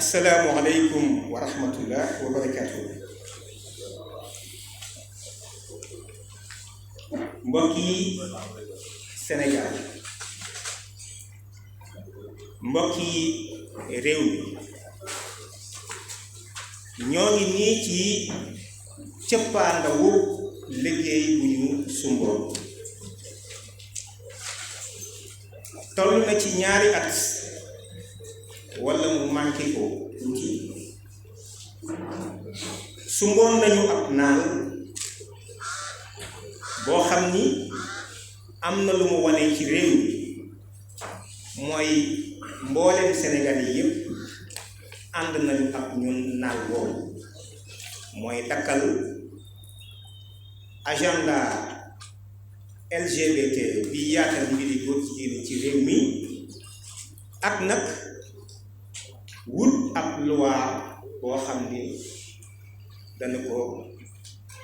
asalaamualeykum wa rahmatullah wa barakaatu. mbokki Sénégal, mbokki réew mi ñoo ngi nii ci cëppaandawu liggéey bu ñu sumboon toll na ci ñaari at wala mu manqué ko tuuti. sumboon nañu ab naan boo xam ni am na lu mu wane ci réew mi mooy mbooleem Sénégal yi yëpp ànd nañu ak ñun naan boobu mooy dakkal agenda LGBT bi yaatal mbiri góor jigéen ci réew mi ak nag wut ab loi boo xam ni dana ko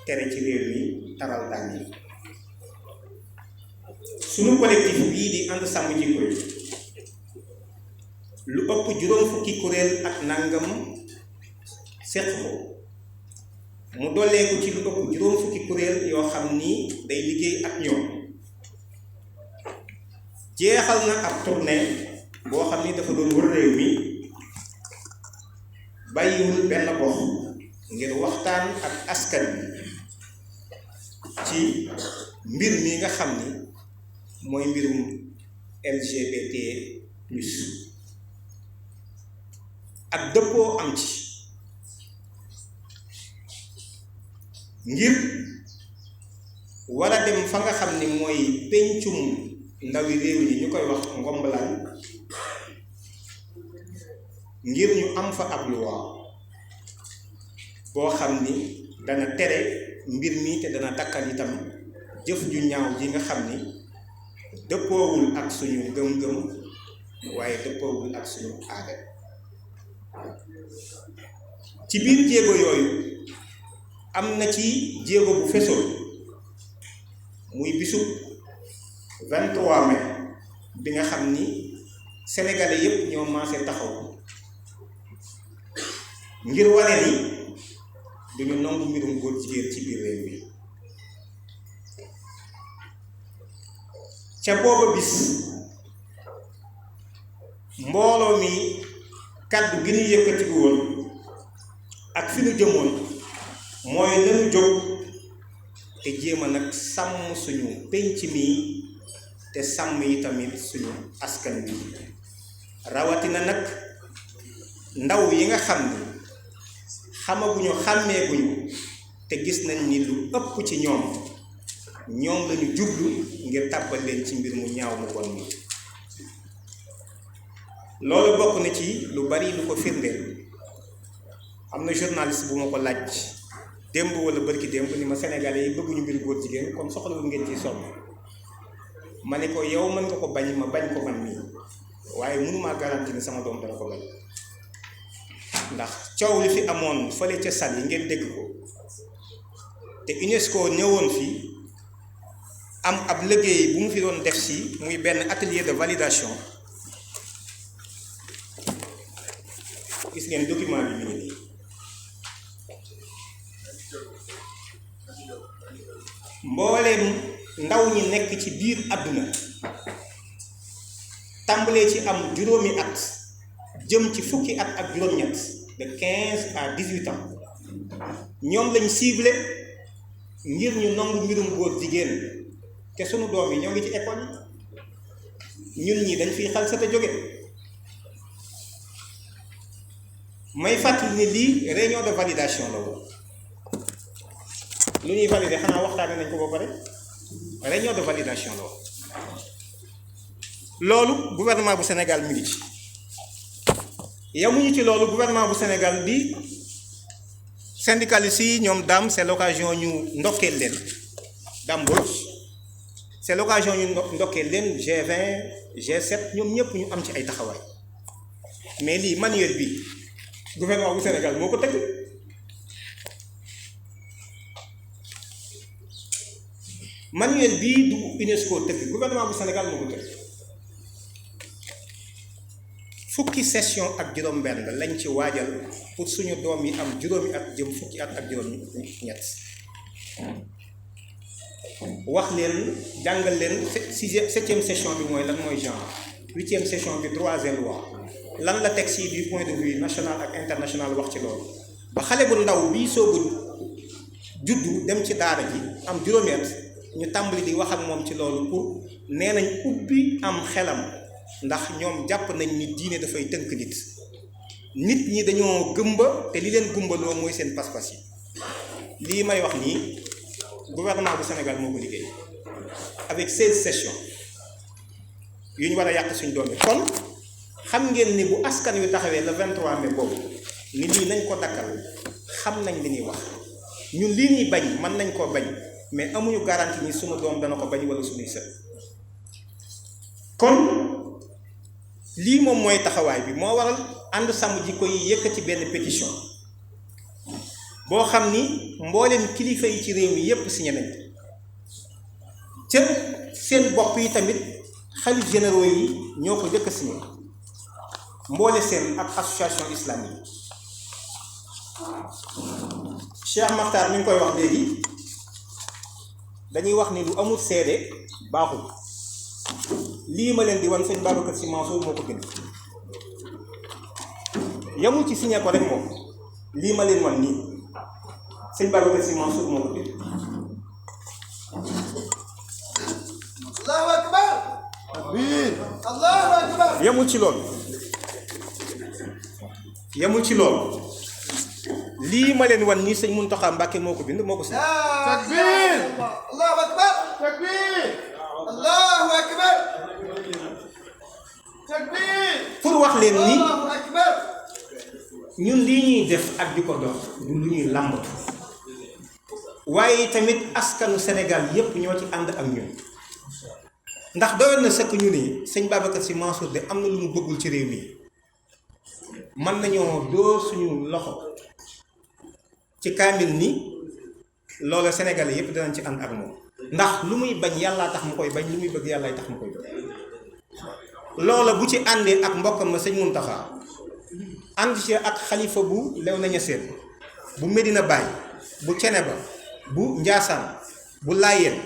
tere ci réew mi taral daan yi. sunu collectif bii di ànd sàmm jikko yi lu ëpp juróom fukki kuréel ak nangam seq ko mu dolleeku ci lu ëpp juróom fukki kuréel yoo xam ni day liggéey ak ñoom jeexal na ab tournée boo xam ni dafa doon wër réew mi bàyyiwul benn gox ngir waxtaan ak askan bi ci mbir mi nga xam ni mooy mbirum LGBT plus ak dëppoo am ci ngir war a dem fa nga xam ni mooy pencum ndawi réew yi ñu koy wax ngombalaan ngir ñu am fa ab loi boo xam ni dana tere mbir mi te dana dakkal itam jëf ju ñaaw ji nga xam ni dëppoowul ak suñu gëm-gëm waaye dëppoowul ak suñu aada. ci biir jéego yooyu am na ci jéego bu fesoon muy bisub 23 mai bi nga xam ni sénégalais yépp ñoo maase taxaw ngir wane ni duñu nangu mbirum góor jigéen ci biir réew mi. ca booba bis mbooloo mi kàddu gi ñu yëkkatiku woon ak fi ñu jëmoon mooy nañu jóg te jéem a nag sàmm suñu penc mi te sàmm yi tamit suñu askan wi rawatina nag ndaw yi nga xam ni xamaguñu xàmmeeguñu te gis nañ ni lu ëpp ci ñoom lañu jublu ngir tàbbal leen ci mbir mu ñaaw mu bon mi. loolu bokk na ci lu bari lu ko firndeel. am na journaliste bu ma ko laaj démb wala bërki démb ni ma sénégalais yi bëgguñu mbir góor jigéen kon soxlawul ngeen ciy sonn ma ne ko yow mën nga ko bañ ma bañ ko man mii waaye mënumaa garanti ni sama doom dana ko bañ ndax coow li fi amoon fële ca sal yi ngeen dégg ko te UNESCO ñëwoon fii am ab liggéey bu mu fi doon def si muy benn atelier de validation gis ngeen document bi mi ngi nii mbooleem ndaw ñi nekk ci biir àdduna tàmbalee ci am juróomi at jëm ci fukki at ak juróom-ñett de 15 à 18 ans ñoom lañ ciblé ngir ñu nangu mbirum góor jigéen te sunu doom yi ñoo ngi ci école yi ñun ñi dañ fiy xal sa te jóge may fàttali ni lii réunion de validation la woon lu ñuy valider xanaa waxtaane nañ ko ba pare réunion de validation la woon loolu gouvernement bu Sénégal mi ngi ci yamuñu ci loolu gouvernement bu Sénégal bi syndicalistes yi ñoom daam c'est l'occasion ñu ndokkeel leen Dame Mbodj c'est l'occasion ñu ndokkeel leen G20 G7 ñoom ñëpp ñu am ci ay taxawaay mais lii manuel bi gouvernement bu Sénégal moo ko tëgg manuel bii du UNESCO tëgg gouvernement bu Sénégal moo ko tëgg fukki session ak juróom-benn lañ ci waajal pour suñu doom yi am juróomi at jëm fukki at ak juróom-ñett wax leen jàngal leen septième session bi mooy lan mooy genre huitième session bi droits et lois lan la texte yi du point de vue national ak international wax ci loolu ba xale bu ndaw bii soogu juddu dem ci daara ji am juróomi at ñu tàmbali di wax ak moom ci loolu pour nee nañ ubbi am xelam ndax ñoom jàpp nañ ni diine dafay tënk nit ñi dañoo gëmba te li leen gumbaloo mooy seen pas-pas yi lii may wax nii gouvernement bu Sénégal moo ko liggéey avec 16 sessions yu ñu war a yàq suñ doom bi kon xam ngeen ni bu askan wi taxawee le 23 mai boobu ni lii nañ ko dakkal xam nañ li ñuy wax ñun lii ñuy bañ mën nañ koo bañ mais amuñu garantie ni sunu doom dana ko bañ wala suñuy sët kon lii moom mooy taxawaay bi moo waral ànd sàmm jikko yi yëkkati benn pétition boo xam ni mboolem kilifa yi ci réew mi yépp signé nañ ca seen bopp yi tamit xalif généraux yi ñoo ko jëkk signé mboole seen ak association islamique Cheikh Makhtar mi ngi koy wax léegi dañuy wax ni lu amul seede baaxul lii ma leen di wan sëñ Babacar Sy Mansour moo ko bind yamul ci signé ko rek moom lii ma leen wan nii sëñ Babacar Sy Mansour moo ko bind Allahu akbar Allahu akbar yamul ci loolu lii ma leen wan nii sëñ Mountakha Mbacké moo ko bind moo ko signé takbir Allahu akbar takbir Allahu akbar takbir pour wax leen ni Allahu akbar ñun lii ñuy def ak di ko dox du lu ñuy làmbatu waaye tamit askanu Sénégal yépp ñoo ci ànd ak ñun ndax doyoon na sëkk ñu ni sëñ Babacar Sy Mansour de am na lu mu bëggul ci réew mi mën nañoo dóor suñu loxo ci kaamil ni loola Sénégalais yépp danañ ci ànd ak moom ndax lu muy bañ yàllaa tax mu koy bañ lu muy bëgg yàllaay tax mu koy bëgg loola bu ci àndee ak mbokkam ma sëñ Mountakha ànd ci ak xalifa bu Léona Niassène bu Medina Baye bu Ceneba bu Njaasaan bu Laayeen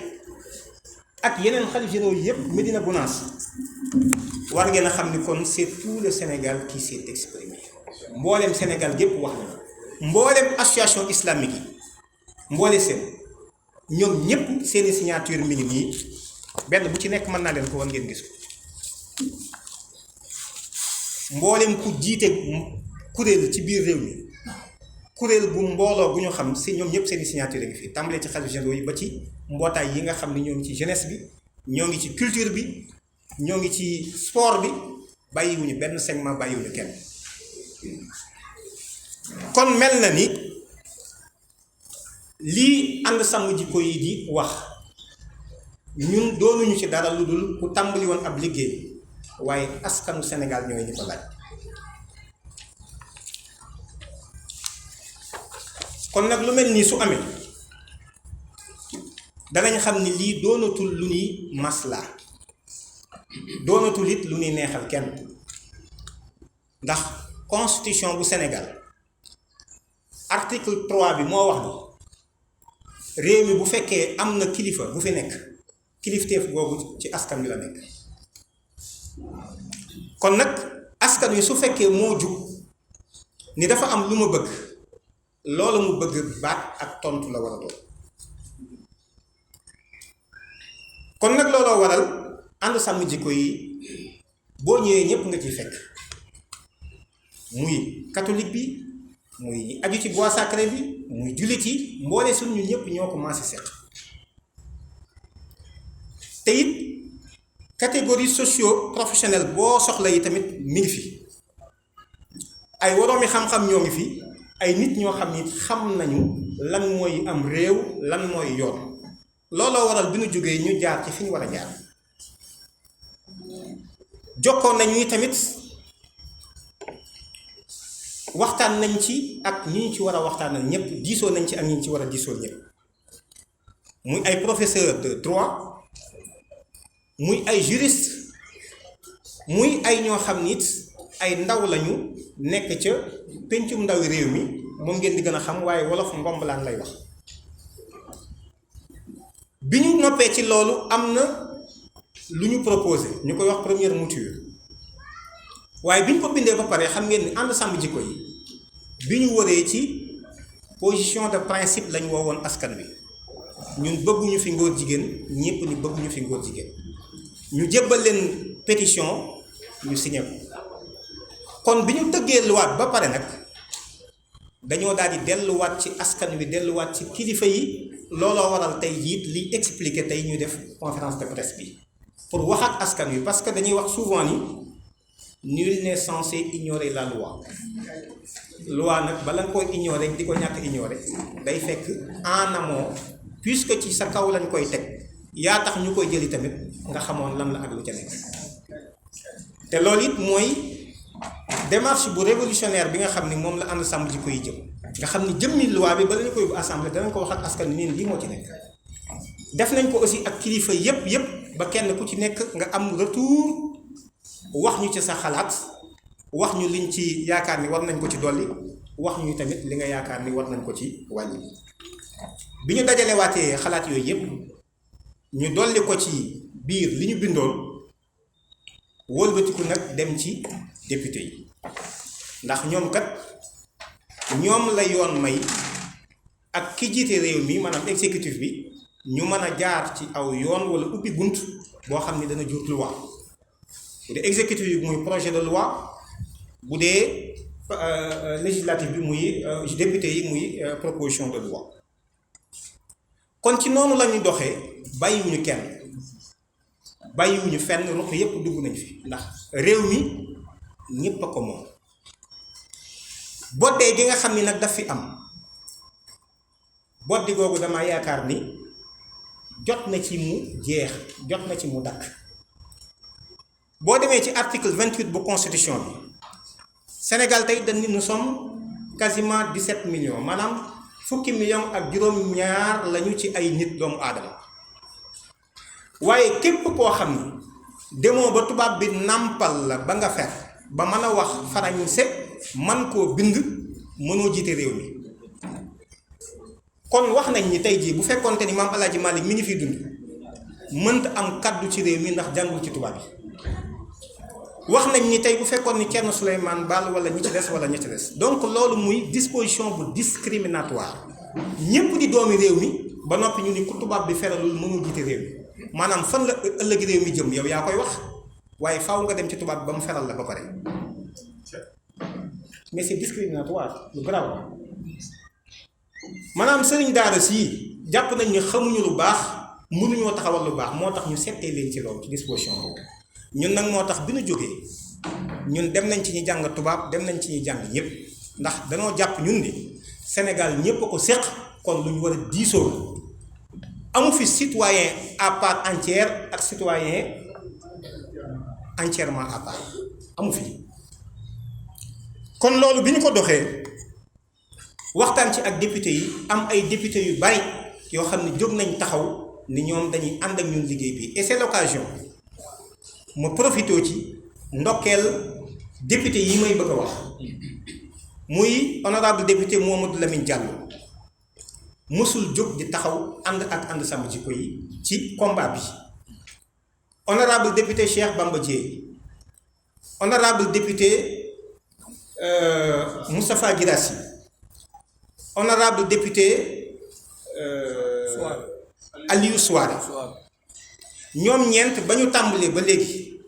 ak yeneen xalif généraux yépp Medina Gounass war ngeen a xam ni kon c'est tout le Sénégal qui s'est exprimé mboolem Sénégal gépp wax na mboolem association islamique yi mboole seen ñoom ñépp seeni signature mi ngi nii benn bu ci nekk mën naa leen ko wan ngeen gis ko mboolem ku jiite kuréel ci biir réew mi kuréel bu mbooloo bu ñu xam si ñoom ñëpp seeni signature ngi fii tàmbalee ci xalif généraux yi ba ci mbootaay yi nga xam ne ñoo ngi ci jeunesse bi ñoo ngi ci culture bi ñoo ngi ci sport bi bàyyiwuñu benn segment bàyyiwuñu kenn kon mel na ni lii ànd sàmm jikko yi di wax ñun doonuñu ci dara lu dul ku tàmbali woon ab liggéey waaye askanu Sénégal ñooy ñi ko laaj kon nag lu mel nii su amee danañ xam ni lii doonatul lu ñuy maslaa doonatul it lu ñuy neexal kenn ndax constitution bu Sénégal article 3 bi moo wax ni réew mi bu fekkee am na kilifa bu fi nekk kilifteef googu ci askan wi la nekk kon nag askan wi su fekkee moo jug ni dafa am lu ma bëgg loolu mu bëgg baat ak tontu la war a doon kon nag looloo waral ànd sàmm jikko yi boo ñëwee ñépp nga ciy fekk muy catholique bi muy aju ci bois sacré bi muy jullit yi mboole suñ ñu ñëpp ñoo ko maase seq te it catégorie socio professionnelle boo soxla yi tamit mi ngi fi ay woroomi xam-xam ñoo ngi fi ay nit ñoo xam ni xam nañu lan mooy am réew lan mooy yoon looloo waral bi ñu jógee ñu jaar ci fi ñu war a jaar jokkoon nañu tamit waxtaan nañ ci ak ñi ñu ci war a waxtaanal ñëpp diisoo nañ ci ak ñi ñu ci war a diisoo ñëpp muy ay professeur de droit muy ay juriste muy ay ñoo xam nit ay ndaw lañu nekk ca pencum ndawi réew mi moom ngeen di gën a xam waaye wolof ngombalaan lay wax. bi ñu noppee ci loolu am na lu ñu proposé ñu koy wax première mouture waaye bi ñu ko bindee ba pare xam ngeen ni ànd sàmm jikko yi bi ñu waree ci position de principe lañu woowoon askan wi ñun bëgguñu fi ngóor jigéen ñépp ni bëgguñu fi ngóor jigéen ñu jébbal leen pétition ñu signé ko kon bi ñu tëggee luwaat ba pare nag dañoo daal di delluwaat ci askan wi delluwaat ci kilifa yi looloo waral tey jiit li expliquer tey ñu def conférence de presse bi pour wax ak askan wi parce que dañuy wax souvent ni nul n'est censé ignorer la loi nag bala nga koy ignorer di ko ñàkk ignorer day fekk en amont puisque ci sa kaw lañ koy teg yaa tax ñu koy jëli tamit nga xamoon lan la ak lu ca nekk te loolu it mooy démarche bu révolutionnaire bi nga xam ni moom la ànd sàmm jikko yi jëm nga xam ni jëmmi loi bi bala ñu koy yóbbu assemblée danañ ko wax ak askan wi nii lii moo ci nekk def nañ ko aussi ak kilifa yépp ba kenn ku ci nekk nga am retour wax ñu ci sa xalaat wax ñu liñ ci yaakaar ni war nañ ko ci dolli wax ñu tamit li nga yaakaar ni war nañ ko ci wàññi bi ñu dajale waatee xalaat yooyu yépp ñu dolli ko ci biir li ñu bindoon wëlbatiku nag dem ci député yi ndax ñoom kat ñoom la yoon may ak ki jiite réew mi maanaam exécutif bi ñu mën a jaar ci aw yoon wala ubbi bunt boo xam ni dana jur loi bu dee exécutif bi muy projet de loi bu dee législatif bi muy député yi muy proposition de loi kon ci noonu la ñu doxee bàyyiwuñu kenn bàyyiwuñu fenn ruq yépp dugg nañ fi ndax réew mi ñépp a ko moom boddee gi nga xam ni nag daf fi am boddi googu dama yaakaar ni jot na ci mu jeex jot na ci mu dakk boo demee ci article 28 bu constitution bi Sénégal tey dañ ni nous sommes quasiment 17 millions maanaam fukki millions ak juróom-ñaar lañu ci ay nit doomu aadama waaye képp koo xam ni demoo ba tubaab bi nàmpal la ba nga fer ba mën a wax farañse man koo bind mënoo jiite réew mi kon wax nañ ni tey jii bu fekkonte ni maam Alaaji Malick mi ngi fiy dund mënta am kaddu ci réew mi ndax jàngul ci tubaab yi wax nañ ni tey bu fekkoon ni Thierno Souleymane Baal wala ñi ci des wala ñi ci des donc loolu muy disposition bu discriminatoire ñépp di doomi réew mi ba noppi ñu ni ku tubaab bi feralul mënul jiite réew mi maanaam fan la ëllëg réew mi jëm yow yaa koy wax waaye faaw nga dem ci tubaab bi ba mu feral la ba pare mais c'est discriminatoire lu grave maanaam sëriñ daara sii jàpp nañ ni xamuñu lu baax mënuñoo taxawal lu baax moo tax ñu settee leen ci loolu ci disposition boobu ñun nag moo tax bi ñu jógee ñun dem nañ ci ñi jàng tubaab dem nañ ci ñi jàng ñëpp ndax danoo jàpp ñun ni Sénégal ñëpp a ko séq kon lu ñu war a diisoo amu fi citoyen à part entière ak citoyen entièrement à part amu fi kon loolu bi ñu ko doxee waxtaan ci ak député yi am ay député yu bari yoo xam ne jóg nañ taxaw ni ñoom dañuy ànd ak ñun liggéey bi et c'est l'occasion ma profité ci ndokkeel député yi may bëgg a wax muy honorable député Mamadou Lamine Diallo mësul jóg di taxaw ànd ak ànd sàmm jikko yi ci combat bi honorable député Cheikh Bamba Dièye honorable député Moustapha Guirassy honorable député Aliou Souare ñoom ñeent ba ñu tàmbalee ba léegi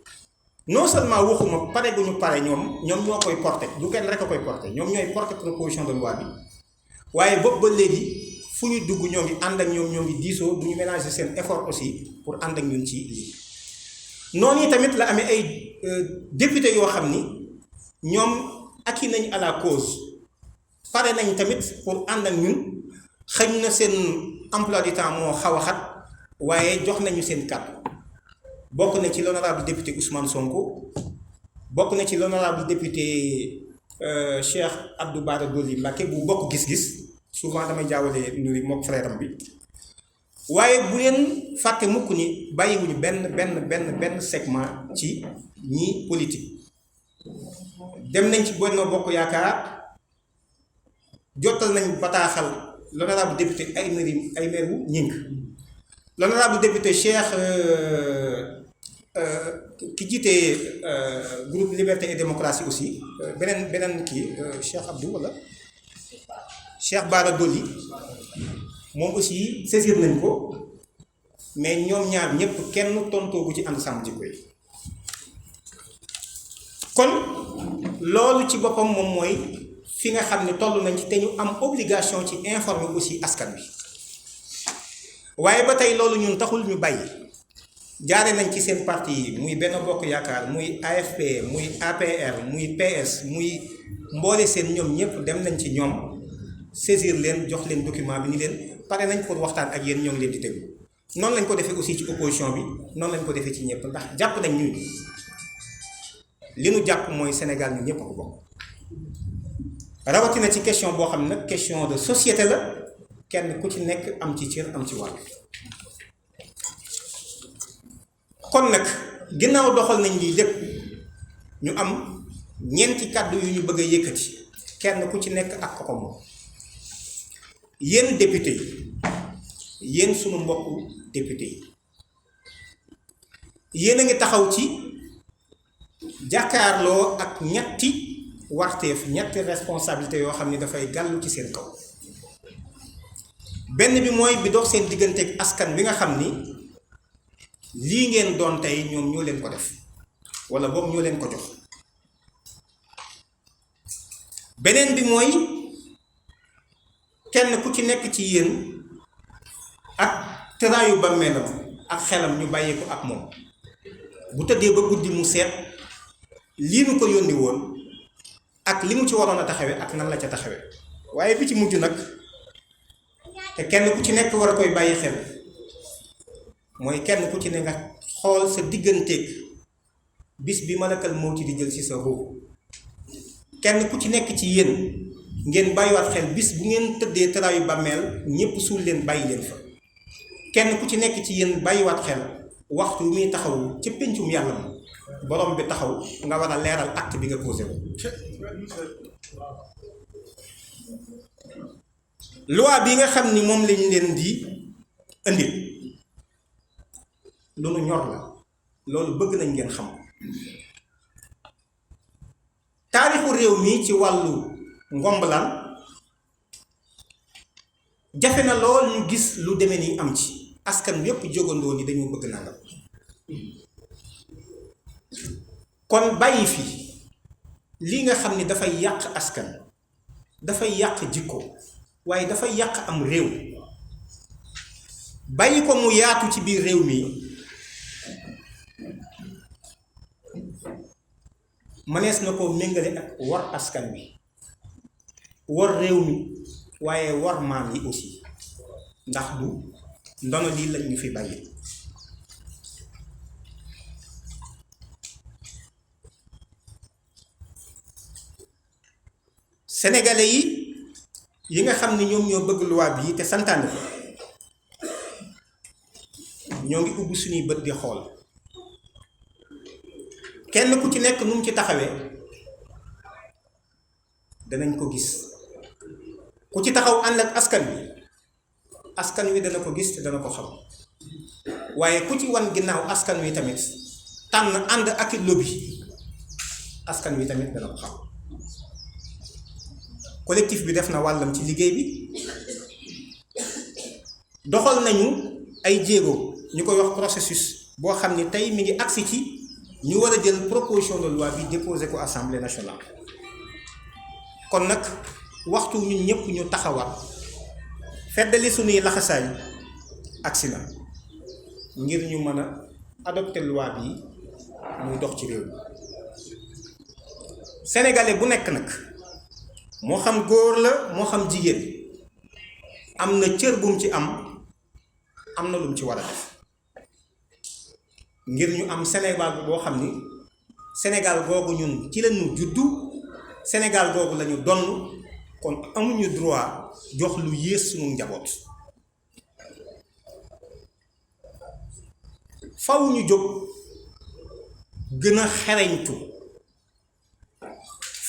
non seulement waxuma pare gu ñu pare ñoom ñoo koy porté du kenn rek a koy porté ñoom ñooy porté proposition de loi bi waaye boobu ba léegi fu ñu dugg ñoo ngi ànd ak ñoom ñoo ngi diisoo bu ñu ménager seen effort aussi pour ànd ak ñun ci lii noonu yi tamit la amee ay député yoo xam ni ñoom acquis nañ à la cause pare nañ tamit pour ànd ak ñun xëñ na seen emploi du temps moo xaw a xat waaye jox nañu seen kàddu bokk na ci l'honorable député Ousmane Sonko bokk na ci l'honorable député Cheikh Abdou Bara Dolly Mbacké bu bokk gis-gis souvent damay jaawale nuri mook frère am bi waaye bu leen fàtte mukk ni bàyyiwuñu benn segment ci ñi politique dem nañ ci Benno Bokk Yaakaar jottal nañ bataaxal l'honorable député Aymérou Gningue, l'honorable député Cheikh ki jiite groupe Liberté et Démocratie aussi beneen kii Cheikh Abdou wala Cheikh Bara Dolly moom aussi saisir nañ ko, mais ñoom ñaar ñëpp kenn tontoogu ci ànd sàmm jikko yi. kon loolu ci boppam moom mooy fi nga xam ne toll nañ ci te ñu am obligation ci informer aussi askan wi. waaye ba tey loolu ñun taxul ñu bàyyi, jaare nañ ci seen parti yi muy Benno Bokk Yaakaar, muy AFP, muy APR, muy PS, muy mboole seen, ñoom ñëpp dem nañ ci ñoom saisir leen, jox leen document bi ni leen pare nañ pour waxtaan ak yéen, ñoo ngi leen di déglu. noonu lañ ko defee aussi ci opposition bi, noonu lañ ko defee ci ñëpp, ndax jàpp nañ ñu li nu jàpp mooy Sénégal ñu ñëpp ko bokk. rawatina ci question boo xam ne nag question de société la, kenn ku ci nekk am ci cër, am ci wàll. kon nag ginnaaw doxal nañ lii lépp, ñu am ñeenti kàddu yu ñu bëgg a yëkkati, kenn ku ci nekk ak ko moom. yéen député yi, yéen sunu mbokku député yi, yéen a ngi taxaw ci jàkkaarloo ak ñetti warteef, ñetti responsabilité yoo xam ni dafay gàllu ci seen kaw. benn bi mooy bi dox seen diggante ak askan bi nga xam ni lii ngeen doon tey ñoom ñoo leen ko def, wala boobu ñoo leen ko jox. beneen bi mooy kenn ku ci nekk ci yéen ak tëraayu bàmmeelam ak xelam ñu bàyyee ko ak moom, bu tëddee ba guddi mu seet lii nu ko yónni woon ak li mu ci waroon a taxawe ak nan la ca taxawe. waaye bi ci mujj nag te kenn ku ci nekk war a koy bàyyi xel mooy kenn ku ci ne nga xool sa digganteeg bis bi malakal mawti di jël ci sa ruux. kenn ku ci nekk ci yéen ngeen bàyyiwaat xel bis bu ngeen tëddee tëraayu bàmmeel ñépp suul leen bàyyi leen fa. kenn ku ci nekk ci yéen bàyyiwaat xel waxtu wi muy taxaw ca péncum yàlla ma borom bi taxaw nga war a leeral acte bi nga posé ko. loi bi nga xam ni moom lañ leen di indil lu nu ñor la, loolu bëgg nañ ngeen xam. taarixu réew mi ci wàllu ngombalaan jafe na lool ñu gis lu demee ni am ci askan yépp jógandoo ni dañoo bëgg nangam. kon bàyyi fi li nga xam ni dafay yàq askan, dafay yàq jikko, waaye dafay yàq am réew, bàyyi ko mu yaatu ci biir réew mi mënees na ko méngale ak war askan wi, war réew mi, waaye war maam yi aussi, ndax du ndono lii lañ ñu fi bàyyi. sénégalais yi nga xam ni ñoom ñoo bëgg loi bii te santaane ko ñoo ngi ubbi suñuy bët di xool kenn ku ci nekk nu mu ci taxawee danañ ko gis. ku ci taxaw ànd ak askan wi dana ko gis te dana ko xam, waaye ku ci wan ginnaaw askan wi tamit tànn ànd ak i lobby, askan wi tamit dana ko xam. collectif bi def na wàllam ci liggéey bi, doxal nañu ay jéego ñu koy wax processus boo xam ni tey mi ngi agsi ci ñu war a jël proposition de loi bi déposé ko assemblée nationale. kon nag waxtu ñun ñëpp ñu taxawaat feddali suñuy laxasaay agsi na ngir ñu mën a adopté loi bi muy dox ci réew mi. sénégalais bu nekk nag moo xam góor la moo xam jigéen am na cër bu mu ci am na lu mu ci war a def ngir ñu am Sénégal boo xam ni Sénégal googu ñun ci lañu juddu, Sénégal googu lañu donn, kon amuñu droit jox lu yées sunu njaboot. faw ñu jóg gën a xereñtu,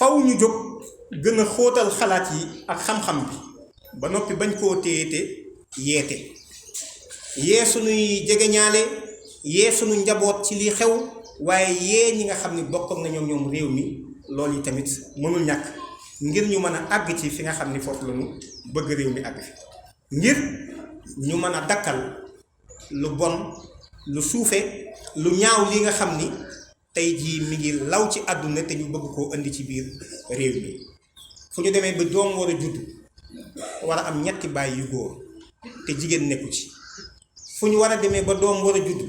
faw ñu jóg gën a xóotal xalaat yi ak xam-xam bi ba noppi bañ koo téyete yeete yee sunuy jegeñaale yee sunu njaboot ci li xew waaye yee ñi nga xam ni bokk na ñoom réew mi loolu yi tamit mënul ñàkk ngir ñu mën a àgg ci fi nga xam ni foofu la ñu bëgg réew mi àgg fi ngir ñu mën a dakkal lu bon lu suufe lu ñaaw li nga xam ni tey jii mi ngi law ci àdduna te ñu bëgg koo indi ci biir réew mi fu ñu demee ba doom war a judd war a am ñetti baay yu góor te jigéen nekku ci fu ñu war a demee ba doom war a judd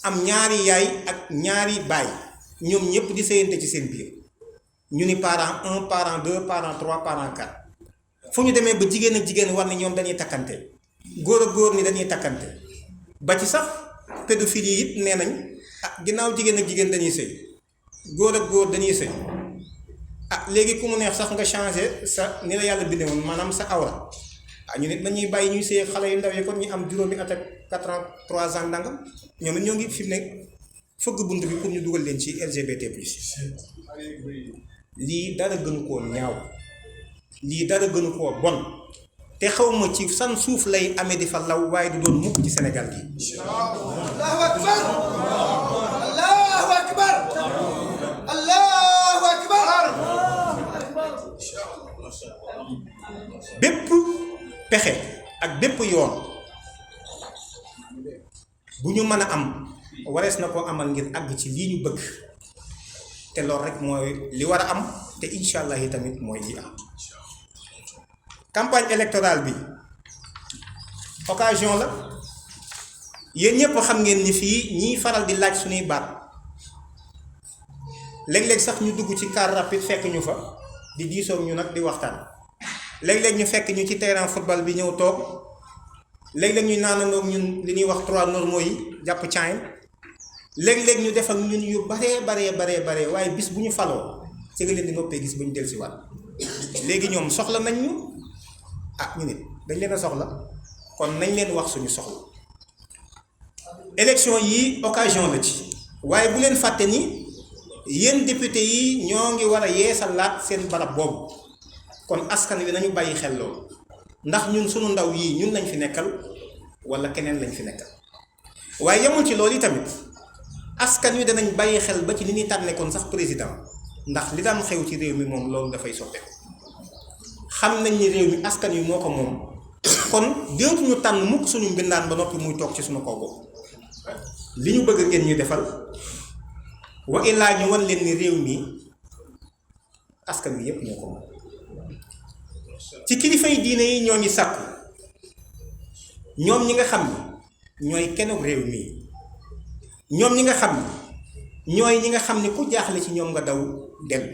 am ñaari yaay ak ñaari baay ñoom ñëpp di sëyante ci seen biir ñu ni parent 1 parent 2 parent 3 parent 4 fu ñu demee ba jigéen ak jigéen war ni ñoom dañuy takkante góor ak góor ni dañuy takkante ba ci sax pédophilie yi it nee nañ ginnaaw jigéen ak jigéen dañuy sëy góor ak góor dañuy sëy léegi ku mu neex sax nga changé sa ni la yàlla bindee woon maanaam sa awra ñu nit dañuy bàyyi ñuy sëy xale yu ndaw yi kon ñu am juróomi at ak 4 ans 3 ans ndangam ñoom it ñoo ngi fi mu ne fëgg bunt bi pour ñu dugal leen ci LGBT plus lii dara gënu koo ñaaw lii dara gënu koo bon te xawma ci san suuf lay amee di fa law waaye du doon mukk ci Sénégal gi. Allahu akbar Allahu akbar Allahu akbar. bépp pexe ak bépp yoon bu ñu mën a am warees na koo amal ngir àgg ci lii ñu bëgg te loolu rek mooy li war a am te incha allah yi tamit mooy li am. campagne électorale bi occasion la yéen ñëpp xam ngeen ni fii ñiy faral di laaj suñuy baat léeg-léeg sax ñu dugg ci car rapide fekk ñu fa di diisoog ñu nag di waxtaan léeg-léeg ñu fekk ñu ci terrain football bi ñëw toog léeg-léeg ñu naanandoog ñun li ñuy wax 3 normaux yi jàpp caayam léeg-léeg ñu def ak ñun yu baree waaye bis bu ñu faloo ci nga leen di noppee gis ba ñu dellusiwaat léegi ñoom soxla nañ ñu ñu nit dañ leen a soxla kon nañ leen wax suñu soxla. élection yi occasion la ci waaye bu leen fàtte ni yéen député yi ñoo ngi war a yeesalaat seen barab boobu kon askan wi nañu bàyyi xel loolu ndax ñun suñu ndaw yii ñun lañ fi nekkal wala keneen lañ fi nekkal waaye yemul ci loolu yi tamit askan wi danañ bàyyi xel ba ci ni ñuy tànne kon sax président ndax li daan xew ci réew mi moom loolu dafay soppeeku xam nañ ni réew mi askan wi moo ko moom kon dootuñu tànn mukk suñu mbindaan ba noppi muy toog ci suñu kaw boobu li ñu bëgg ngeen ñu defal wa illaa ñu wan leen ni réew mi askan wi yépp ñoo ko moom. ci kilifa yi diine yi ñoo ngi sàkku ñoom ñi nga xam ni ñooy kenn réew mi ñoom ñi nga xam ni ñooy ñi nga xam ni ku jaaxle ci ñoom nga daw dellu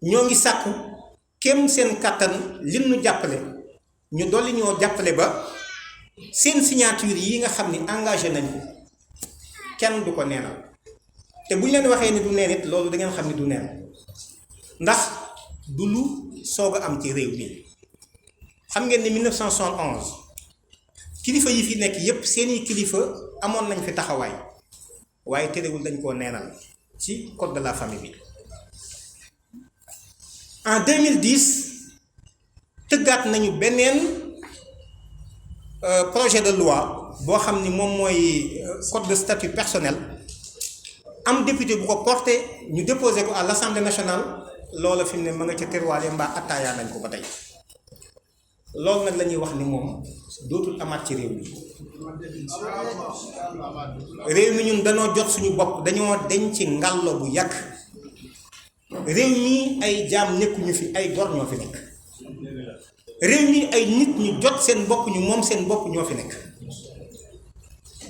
ñoo ngi sàkku kem seen kàttan lim nu jàppale ñu dolli ñoo jàppale ba seen signature yi nga xam ni engagé nañ ko kenn du ko neenal te bu ñu leen waxee ni du neen it loolu da ngeen xam ni du neen ndax du lu soog a am ci réew mi xam ngeen ni 1971 kilifa yi fi nekk yépp seeni kilifa amoon nañ fi taxawaay waaye terewul dañ koo neenal ci code de la famille bi. en 2010 tëggaat nañu beneen projet de loi boo xam ni moom mooy code de statut personnel am député bu ko porté ñu déposé ko à l'Assemblée nationale loola fi mu ne ma nga ca terwaale mbaa attaayaa nañ ko ba tey loolu nag la ñuy wax ni moom dootul amaat ci réew mi réew mi ñun dañoo jot suñu bopp dañoo deñ ci ngàllo bu yàgg réew mi ay jaam nekkuñu fi ay gor ñoo fi nekk réew mi ay nit ñu jot seen bopp ñu moom seen bopp ñoo fi nekk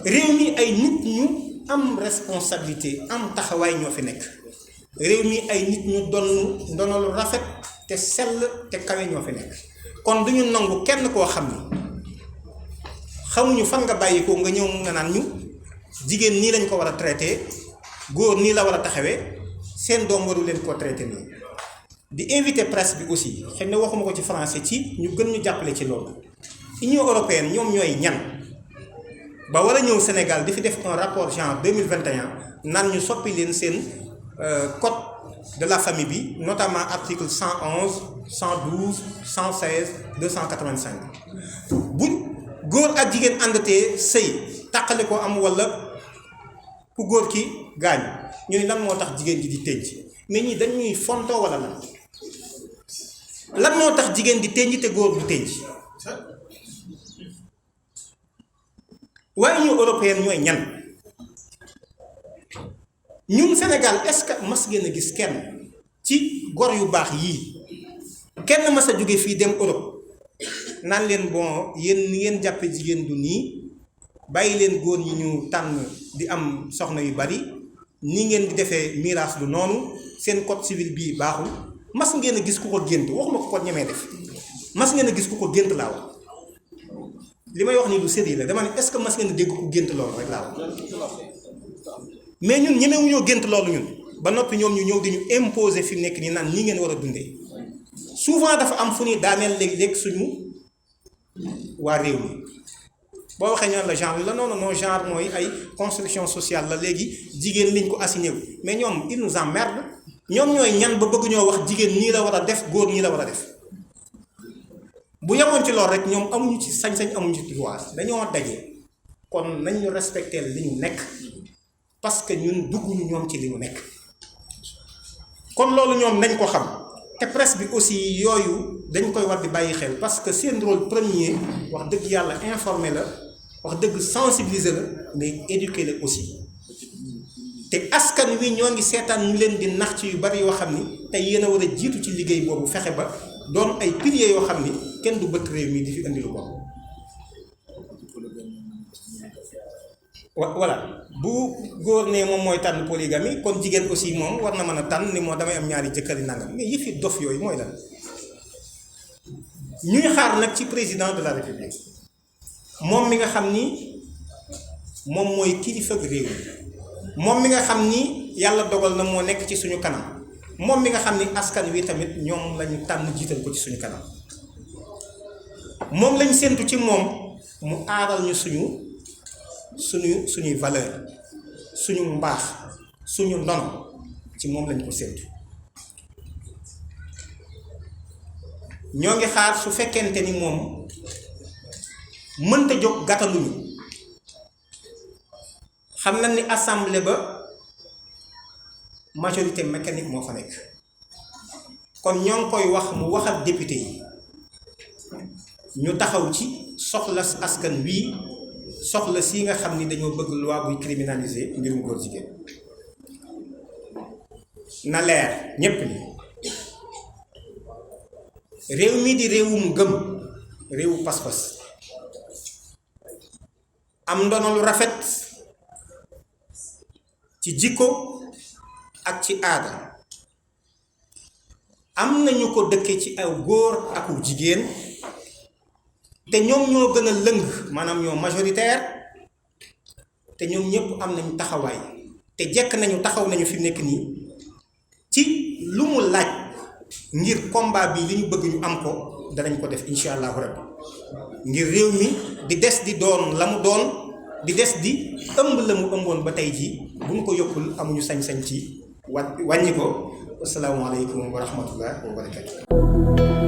réew mi ay nit ñu am responsabilité am taxawaay ñoo fi nekk réew mi ay nit ñu doon lu rafet te sell te kawe ñoo fi nekk kon duñu nangu kenn koo xam ni xamuñu fan nga bàyyi ko nga ñëw nga naan ñu jigéen nii lañ ko war a traité góor nii la war a taxawee seen doom waru leen koo traité nii di invité presse bi aussi xëy na waxuma ko ci français ci ñu gën ñu jàppale ci loolu. Union européenne ñoom ñooy ñan ba war a ñëw Sénégal di fi def un rapport genre 2021 naan ñu soppi leen seen code de la famille bi notamment article 111 112 116 285 bu góor ak jigéen àndatee sëy tàqale ko am walla ku góor ki gaañ ñu ne lan moo tax jigéen ji di tënj mais ñi dañuy fontoo walla lan moo tax jigéen di tënj te góor du tënj waaye Union européenne ñooy ñan ñun Sénégal est-ce que mas ngeen a gis kenn ci gor yu baax yii kenn mas a jóge fii dem Europe naan leen bon yéen ni ngeen jàppe jigéen du nii bàyyi leen góor ñi ñu tànn di am soxna yu bari ni ngeen di defee miraas du noonu seen code civil bii baaxul mas ngeen a gis ku ko gént waxuma ko ñemee def mas ngeen a gis ku ko gént laa wax li may wax nii lu sérieux la dama ne est-ce que mas ngeen a dégg ku gént loolu rek laa wax mais ñun ñemewuñoo gént loolu ñun ba noppi ñoom ñu ñëw di ñu imposer fi mu nekk nii naan nii ngeen war a dundee souvent dafa am fu ñuy daaneel léeg-léeg suñu waa réew mi boo waxee ñaan la genre la non non genre mooy ay construction sociale la léegi jigéen liñ ko assigné wu mais ñoom ils nous emmerdent ñoom ñooy ñan ba bëgg ñoo wax jigéen nii la war a def góor nii la war a def bu yemoon ci loolu rek ñoom amuñu ci sañ-sañ amuñu ci droit dañoo daje kon nañ ñu respecter li ñu nekk parce que ñun dugguñu ñoom ci li ñu nekk kon loolu ñoom nañ ko xam te presse bi aussi yooyu dañ koy war di bàyyi xel parce que seen rôle premier wax dëgg yàlla informer la wax dëgg sensibiliser la mais éduquer la aussi te askan wi ñoo ngi seetaan ñu leen di nax ci yu bari yoo xam ni te yéen a war a jiitu ci liggéey boobu fexe ba doon ay piliers yoo xam ni kenn du bëtt réew mi di fi indi lu bon. voilà bu góor ne moom mooy tànn polygamie kon jigéen aussi moom war na mën a tànn ni moo damay am ñaari jëkkër yi nangam mais yëfi dof yooyu mooy lan ñuy xaar nag ci président de la république moom mi nga xam ni moom mooy kilifa réew moom mi nga xam ni yàlla dogal na moo nekk ci suñu kanam moom mi nga xam ni askan wi tamit ñoom lañu tànn jiital ko ci suñu kanam moom lañ séentu ci moom mu aaral ñu suñuy valeur suñu mbaax suñu ndono ci moom lañ ko séentu ñoo ngi xaar su fekkente ni moom mënta jóg gàttaluñu xam na ni assemblée ba majorité mécanique moo fa nekk kon ñoo ngi koy wax mu wax ak député yi ñu taxaw ci soxla askan wii soxla si nga xam ni dañoo bëgg loi buy criminaliser mbirum góor jigéen na leer ñépp ni réew mi di réewum gëm réewu pas-pas am ndono lu rafet ci jikko ak ci aada am nañu ko dëkke ci aw góor aku jigéen te ñoom ñoo gën a lëng maanaam ñoo majoritaire te ñoom ñëpp am nañu taxawaay te jekk nañu taxaw nañu fi nekk nii ci lu mu laaj ngir combat bi li ñu bëgg ñu am ko danañ ko def incha allahu rabbi ngir réew mi di des di doon la mu doon di des di ëmb la mu ëmboon ba tey jii bu ñu ko yokkul amuñu sañ-sañ ci wàññi ko asalaamaaleykum wa rahmatullah wa barakatu